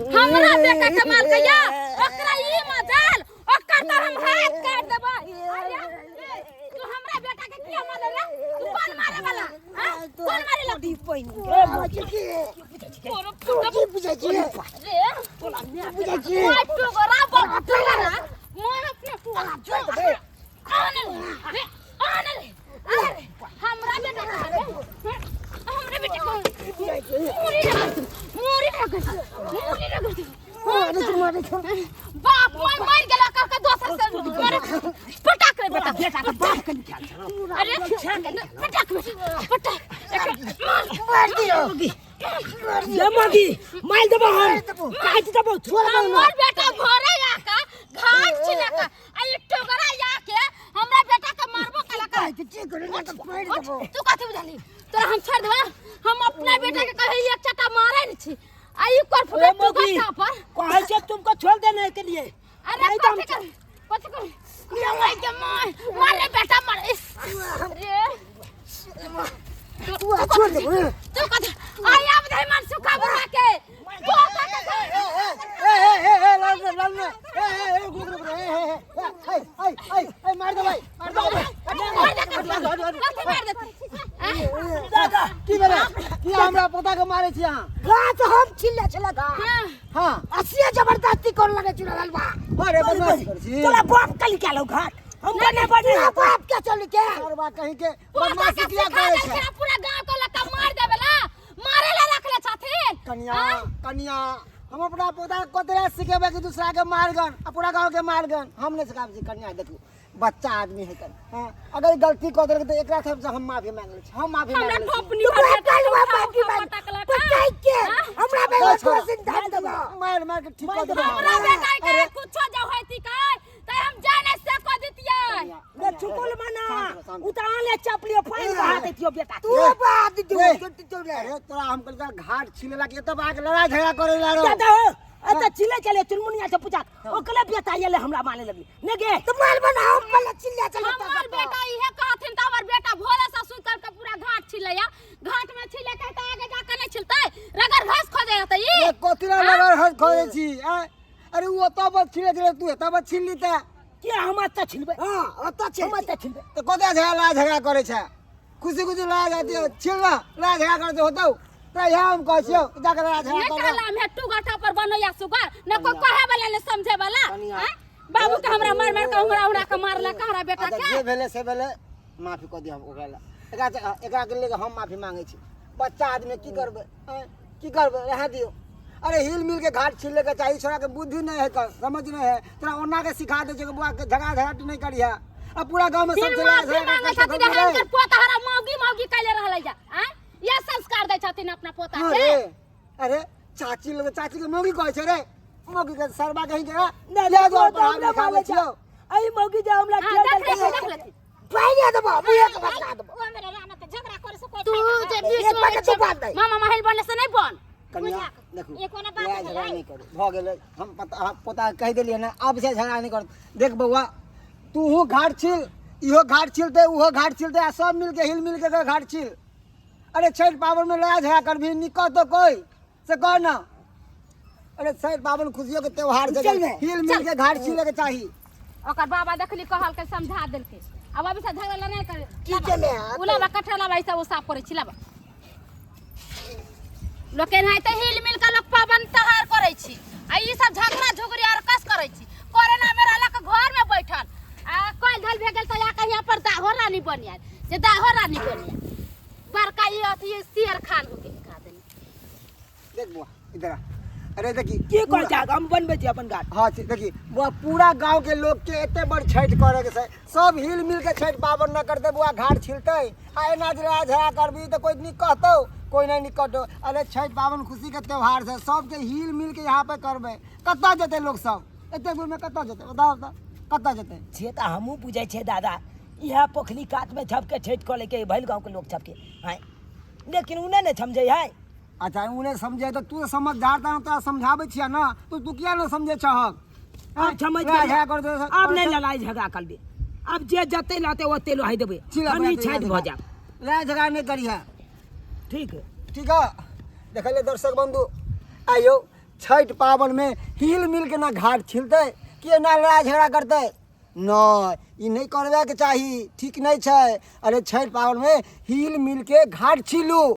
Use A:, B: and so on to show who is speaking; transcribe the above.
A: हमरा बेटा के मार के या ओकरा ई मजाल ओकर तो हम हाथ काट देबै। अरे तू हमरा बेटा के किया मारले रे? तू कौन मारे वाला? हां, कौन मारे ला?
B: तू की बुझै छी?
A: रे
B: बुझै छी?
A: मार टुगरा बाप टुगरा मार अपने टुगरा
B: छोड़ दे।
A: आने रे, आने रे, आने रे। हमरा बेटा के रे, हमरा बेटा के मुरी रगड़ दू, मुरी रगड़ दू, मुरी रगड़ दू।
B: अरे तू मारे छोड़।
A: बाप मोय मर गेला कर के दोसर से मारे। पटाक रे बेटा,
C: बेटा के बाप के निकाल छौ।
A: अरे पटाक बेटा, पटाक एकरा मार।
B: मार दियो।
C: ये मगी मार देबो हम, काट देबो, छोड़ देबो।
A: हमर बेटा घरे आके घाट छिलका आ ई टोकरा आके हमरा बेटा के मारबो कला का। तू कथी बुझली? तोरा हम छोड़ देबा? हम अपना बेटा के कहे एक चटा मारे नहीं छी आ ई कर फुटे
C: ए मौगी,
A: टोकरा पर।
C: कहै छै तुमको छोड़ देने के लिए।
A: अरे
C: नहीं तो हम
A: कथी कर, कथी कर? ये मार के मार, मार रे बेटा मार। इस रे
B: तू छोड़ दे।
A: तू कथी आई आब दे मन सुखा बुरा के पोता के।
D: ए ए ए ए लड़ रे, लड़ रे। ए ए ए, रुक रुक रुक। ए ए ए ए ए ए, मार दे भाई, मार दे भाई।
A: मार दे, कथी मार देते?
C: दादा
D: की भेलै? की हमरा पोता के मारै छी अहाँ?
B: गाछ हम छिल्ले छले गाछ।
A: हां।
D: हां।
B: असिया जबरदस्ती कर लगे चुड़ल बा।
D: अरे बदमाशी करै छी।
C: तोरा बाप के निकालो घाट हम बने बने।
B: तोरा बाप के चल के।
D: सरबा कहीं के
A: पोता
D: बदमाशी
A: के
D: किया
A: सिखा
D: करै
A: देलखिन
D: छै?
A: आ पूरा गांव के लड़का मार देबेला, मारे ला रखले छथिन।
D: कनिया, कनिया, हम अपना पोता के कतरा सिखेबै कि दूसरा के मारगन आ पूरा गांव के मारगन? हम नहि सिखाबै छी। कनिया देखू, बच्चा आदमी है कन। हाँ, अगर गलती कऽ देलकै तऽ एकरा सबसँ हम माफी मांग लै छी, हम माफी
A: हमरा
D: मांग लै छी।
A: टोपनी
B: तू
A: पर बेटा
B: कल
A: के
B: हुआ
A: उठा
B: माफी
A: उठा
B: मांग।
A: पटकलक।
B: पटाई के हमरा बेटा
D: छोड़।
B: दो दिन धान देबो।
D: मार मार के ठीक कऽ देबै।
A: हमरा बेटा के कुछो जो होती काय त हम जाने से कह दितियै।
C: ले चुकुल मना उ त आले चपलियो फाइन बहा देतियो बेटा।
B: तू बात दे
D: रे।
B: दे दे।
D: अरे तोरा हम कहलियै घाट छीने ला के तब आके लड़ाई झगड़ा करे ला रो।
C: दादा हो अत चिल्ले चले चुनमुनिया से पूछा ओकले बेटा ये ले हमरा माने लगली ने गे।
B: तो मार बना हम पहले चिल्ला चले।
A: हमर बेटा इहे कहथिन त हमर बेटा भोरे से सुतल के पूरा घाट छिलैया, घाट में छिले के त आगे जाके नहीं छिलतै, रगड़ घास खोजे रहतै ई।
D: ए कथी ला लड़ाई हस खोजे छी? आँय? अरे उ ओतऽ बस छिले छलै, तू एतऽ बस छिल लीते।
C: के हम अत छिलबै?
B: हां, ओतऽ छिल।
C: हम अत छिलबै।
D: तऽ कथी झगड़ा लड़ाई झगड़ा करै छै? खुशी खुशी लड़ाई जाती है, छिल ना, लड़ाई झगड़ा करै छै होतौ तऽ इएह हम कहै छियौ, जाके लड़ाई झगड़ा
A: नहीं
D: कर।
A: कहला हम हेट्टू गाठा पर बनैया सुगर न कोई कहे वाला न समझे वाला।
D: कनिया।
A: आँय? बाबू के हमरा मार मार के हमरा हमरा के मारलक हमरा बेटा
D: अच्छा
A: के।
D: जे भेलै से भेलै, माफी कऽ दिअ। ओकरा लए एकरा एकरा के लेके हम माफी मांगै छी। बच्चा आदमी की करबै? आँय, की करबै? रहए दियौ। अरे हिल मिल के घाट छिले के चाही। छोड़ा के बुद्धि नहीं है, समझ नहीं है। तोरा ओना के सिखा दे छै कि बुआ के झगड़ा झगड़ा नहीं करिहे आ पूरा गांव में
A: फिर
D: सब झगड़ा
A: माफी
D: झगड़ा
A: मांगे
D: करके
A: छथिन
D: घूम
A: हुनकर
D: रहे।
A: पोता हरा मौगी मौगी कैले रहलै जा। आँय, ये संस्कार दै छथिन अपना पोता
D: हाँ
A: के।
D: रे, अरे चाची लोग चाची के मौगी कहै छै रे, मौगी के सरबा कहीं के
C: नहीं,
D: ले
C: नहीं,
D: जाओ,
C: तो
D: पढ़ाबै
C: हमरा
D: लिखाबै
C: माने
D: छियौ।
C: अई मौगी जे हमरा
A: हाँ,
C: खेल
A: देख
C: देलकै।
A: ले, देख ले।
B: पहिले देबो मुहे के बता देबो।
A: तू जे बीच
B: एक
A: में
B: बार के तू बात नहीं।
A: मामा महल बनले से नहीं बन।
D: कनिया देखू, लड़ाई झगड़ा नहीं करू, भऽ गेलै। हम पता पोता के कहि देलियै ने, आब से झगड़ा नहीं करत। देख बौआ, तूहू घाट छिल, इहो घाट छिलतै, ओहो घाट छिलतै आ सब मिलके हिल मिलके के घाट छिल। अरे छठि पाबनिमे लड़ाइ झगड़ा करबही नीक कहतौ कोइ से कह ना। अरे छठि पाबनि खुशियोके त्योहार छै,
B: चल बे।
D: हिल मिलके घाट छिलैके चाही।
A: ओकर बाबा देखली कहलकै समझा देलकै, आब अभी से झगड़ा नहीं करे।
B: की केले?
A: उ लाबा कठरा लाबा, ई सब ओ साफ करै छी लाबा। लोक एनाहिते हिल मिल के लोक पाबनि त्योहार करै छी आ ई सब झगड़ा झुगड़ी आर कस करै छी। कोरोना में रहलक घर में बैठल आ कल धल भे गेल तऽ आके यहाँ पर दाहो रानी बनि आयल जे दाहो रानी बनि आयल बड़का ई अथी शेर खान हो गेल का देनी।
D: देख बुआ, इधर आ। अरे देखी
C: की कहै छै? हम बनबै छी अपन घाट।
D: हाँ देखी बुआ, पूरा गांव के लोग के एते बड़ छठि करे के छै, सब हिल मिल के छठि पाबनि न करतै बुआ घाट छिलतै आ एना जे लड़ाइ झगड़ा करबी तऽ कोइ नीक कहतौ, कोइ नहि नीक कहतौ। अरे छठि पाबनि खुशी के त्योहार छै, सबके हिल मिल के यहाँ पे करबै। कतऽ जेतै लोक सब एते दूर में? कतऽ जेतै बताउ तऽ, कतऽ जेतै?
C: से तऽ हमहूँ बुझै छियै दादा, इएह पोखरी कातमे सबके छठि कऽ लैके भरि गाँवके लोक सबके आँय, लेकिन ओ नहि ने समझै है।
D: अच्छा उ नहि समझे तऽ तू समझदार तऽ तोरा समझाबै छियै ने, तू तू किया नहि समझै छहक?
C: आब समझ
D: लड़ाइ
C: गेलियै।
D: झगड़ा कर दे।
C: आब नहि लड़ाइ झगड़ा करबै, आब जे जते लाते ओते लोहाइ देबै, कनी छठि भऽ जायब।
D: लड़ाइ झगड़ा नहि करिहे।
C: ठीक है।
D: ठीक है। देखलियै दर्शक बंधु, आइयो छठि पाबनिमे हिल मिल के ना घाट छिलतै, केना लड़ाइ झगड़ा करतै? नहि, ई नहि करबाके चाही, ठीक नहि छै। अरे छठि पाबनिमे हिल मिल के घाट छिलू।